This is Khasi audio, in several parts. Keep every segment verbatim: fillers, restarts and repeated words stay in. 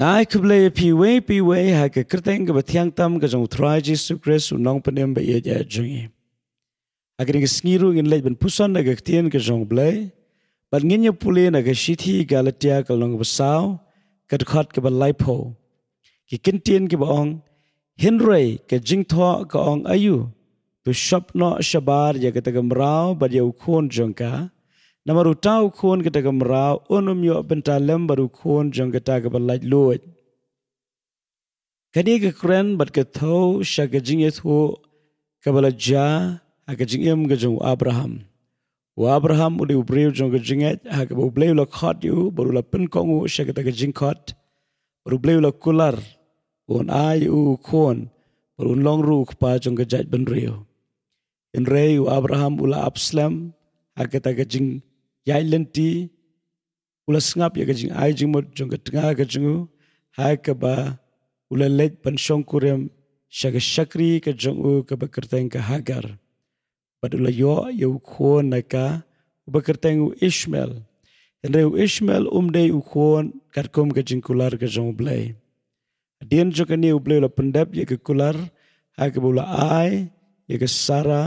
Ai khublei ïa phi wei pa wei ha ka kyrteng kaba thiang tam ka jong u Trai Jisu Khrist u nongpynim ba ïeit jong ngi. Ha kane ka sngi ruh ngin leit ban puson na ka ktien ka jong u Blei. Bad ngin ïa pule na ka shithi Galatia ka lynnong kaba saw, ka dkhot kaba laiphew. Ki kyntien kiba ong, hynrei ka jingthoh ka ong aïu, to shop noh shabar ïa kata ka mraw bad ïa u khun jong ka. Namar uta u khun kata ka mraw un ym ïoh bynta lem bad u khun jong kata kaba laitluid. Kane ka kren bad ka thew sha ka jingïathuh kaba la jia ha ka jingim ka jong u Abraham. U Abraham u dei u briew jong ka jingngeit ha kaba u Blei u la khot ïa u bad u la pynkohnguh sha kata ka jingkhot. Bad u Blei u la kular un ai ïa u u khun bad un long ruh u kpa jong ka jaitbynriew. Hynrei u Abraham u la ap slem ha kata ka jingïaid lynti, u la sngap ïa ka jingai jingmut jong ka tnga ka jong u, ha kaba u la leit ban shongkurim sha ka shakri ka jong u kaba kyrteng ka Hagar. Bad u la ïoh ïa u khun na ka uba kyrteng u Ishmael. Hynrei u Ishmael um dei u khun katkum ka jingkular ka jong u Blei. Hadien jong kane u Blei u la pyndep ïa ka kular ha kaba u la ai ïa ka Sara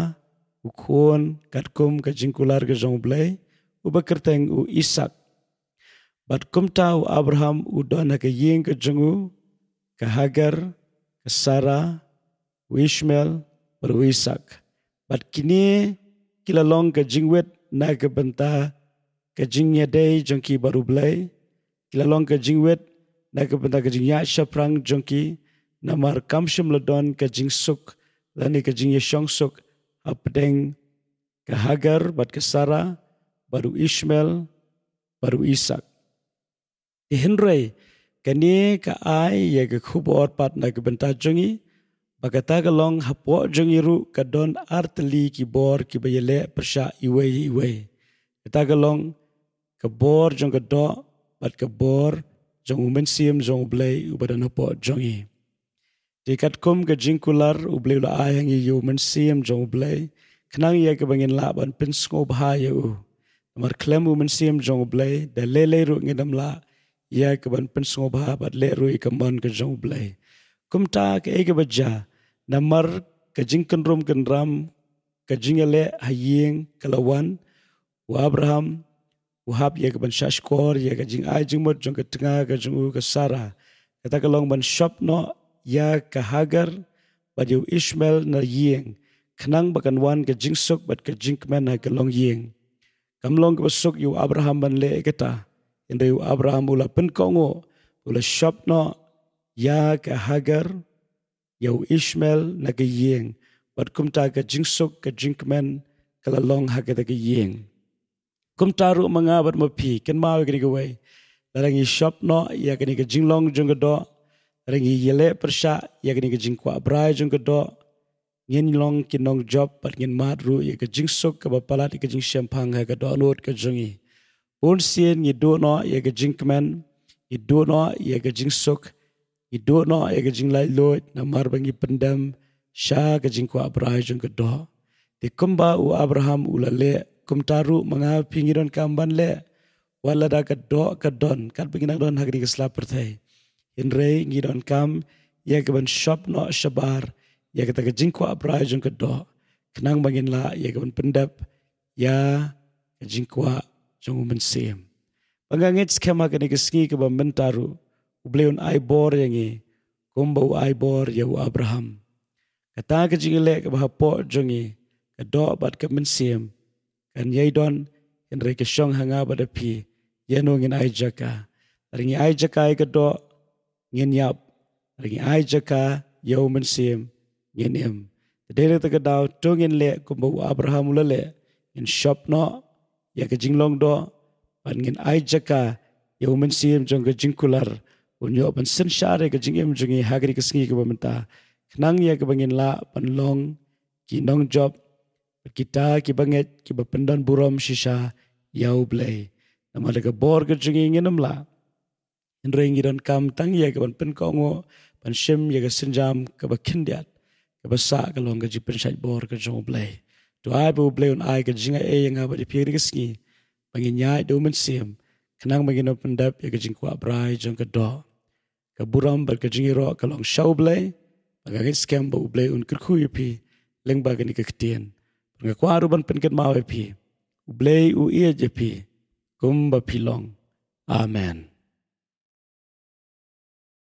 u khun katkum ka jingkular ka jong u Blei uba kyrteng u Isak. Bad kumta u Abraham u don ha ka ïing ka jong u, ka Hagar, ka Sara, u Ishmael bad u Isak. Bad kine ki la long ka jingwit na ka bynta ka jingïadei jong ki bad u Blei. Ki la long ka jingwit na ka bynta ka jingïaid shaphrang jong ki, namar kam shym la don ka jingsuk lane ka jingïashongsuk hapdeng ka Hagar bad ka Sara bad u Ishmael bad u Isak. Te hynrei kane ka ai ïa ka khubor pat na ka bynta jong ngi, ba kata ka long hapoh jong ngi ruh ka don artylli ki bor kiba ïaleh pyrshah iwei ïa iwei. Kata ka long ka bor jong ka doh bad ka bor jong u Mynsiem jong u Blei uba don hapoh jong ngi. Te katkum ka jingkular u Blei u la ai ha ngi ïa u Mynsiem jong u Blei, khnang ïa kaba ngin lah ban pynsngewbha ïa u. Namar khlem u Mynsiem jong u Blei da lei lei ruh ngin ym lah ïa kaban pynsngewbha bad leh ruh ïa ka mon ka jong u Blei. Kumta kaei kaba jia, namar ka jingkynrum kynram ka jingïaleh ha ïing ka la wan, u Abraham u hap ïa kaban shahshkor ïa ka jingai jingmut jong ka tnga ka jong u ka Sara. Kata ka long ban shop noh ïa ka Hagar bad ïa u Ishmael na ïing, khnang ba kan wan ka jingsuk bad ka jingkmen ha ka longïing. Kam long kaba suk ïa u Abraham ban leh ïa kata, hynrei u Abraham u la pynkohnguh, u la shop noh ïa ka Hagar, ïa u Ishmael na ka ïing, bad kumta ka jingsuk ka jingkmen ka la long ha kata ka ïing. Kumta ruh ma nga bad ma phi, kynmaw ïa kane kawei, lada ngi shop noh ïa kane ka jinglong jong ka doh, lada ngi ïaleh pyrshah ïa kane ka jingkwah brai jong ka doh, ngin long ki nongjop bad ngin mad ruh ïa ka jingsuk kaba palat ïa ka jingshemphang ha ka dohnud ka jong ngi. Bun sien ngi duh noh ïa ka jingkmen, ngi duh noh ïa ka jingsuk, ngi duh noh ïa ka jinglaitluid namar ba ngi pyndem sha ka jingkwah brai jong ka doh. Te kumba u Abraham u la leh, kumta ruh ma nga phi ngi donkam ban leh. Wat lada ka doh ka don katba ngi nang don ha kane ka sla pyrthei, hynrei ngi donkam ïa kaban shop noh shabar ïa kata ka jingkwah brai jong ka doh, khnang ba ngin lah ïa kaban pyndep ïa ka jingkwah jong u Mynsiem. Ba nga ngeit skhem ha kane ka sngi kaba mynta ruh u Blei un ai bor ïa ngi kumba u ai bor ïa u Abraham. Kata ka jingïaleh kaba hapoh jong ngi, ka doh bad ka mynsiem, kan ïai don, hynrei ka shong ha nga bad ha phi ïano ngin ai jaka. Lada ngi ai jaka ïa ka doh, ngin ïap. Lada ngi ai jaka ïa u Mynsiem, ngin im. Te dei da kata ka daw to ngin leh kumba u Abraham u la leh, ngin shop noh ïa ka jinglong doh, bad ngin ai jaka ïa u Mynsiem jong ka jingkular un ïoh ban synshar ïa ka jingim jong ngi ha kane ka sngi kaba mynta, khnang ïa kaba ngin lah ban long ki nongjop, bad kita kiba ngeit kiba pyndonburom shisha ïa u Blei. Namar da ka bor ka jong ngi ngin ym lah, hynrei ngi donkam tang ïa kaban pynkohnguh ban shim ïa ka sienjam kaba khyndiat, kaba sah ka long ka jingpynshait bor ka jong u Blei. To ai ba u Blei un ai ka jingai ïa nga bad ïa phi ha kane ka sngi, ba ngin ïaid da u Mynsiem, khnang ba ngin ym pyndep ïa ka jingkwah brai jong ka doh. ka burom bad ka jingïaroh ka long sha U Blei, bad nga ngeit skhem ba U Blei un kyrkhu ïa phi lyngba kane ka ktien. Bad nga kwah ruh ban pynkynmaw ïa phi, U Blei u ïeit ïa phi kumba phi long. Amen.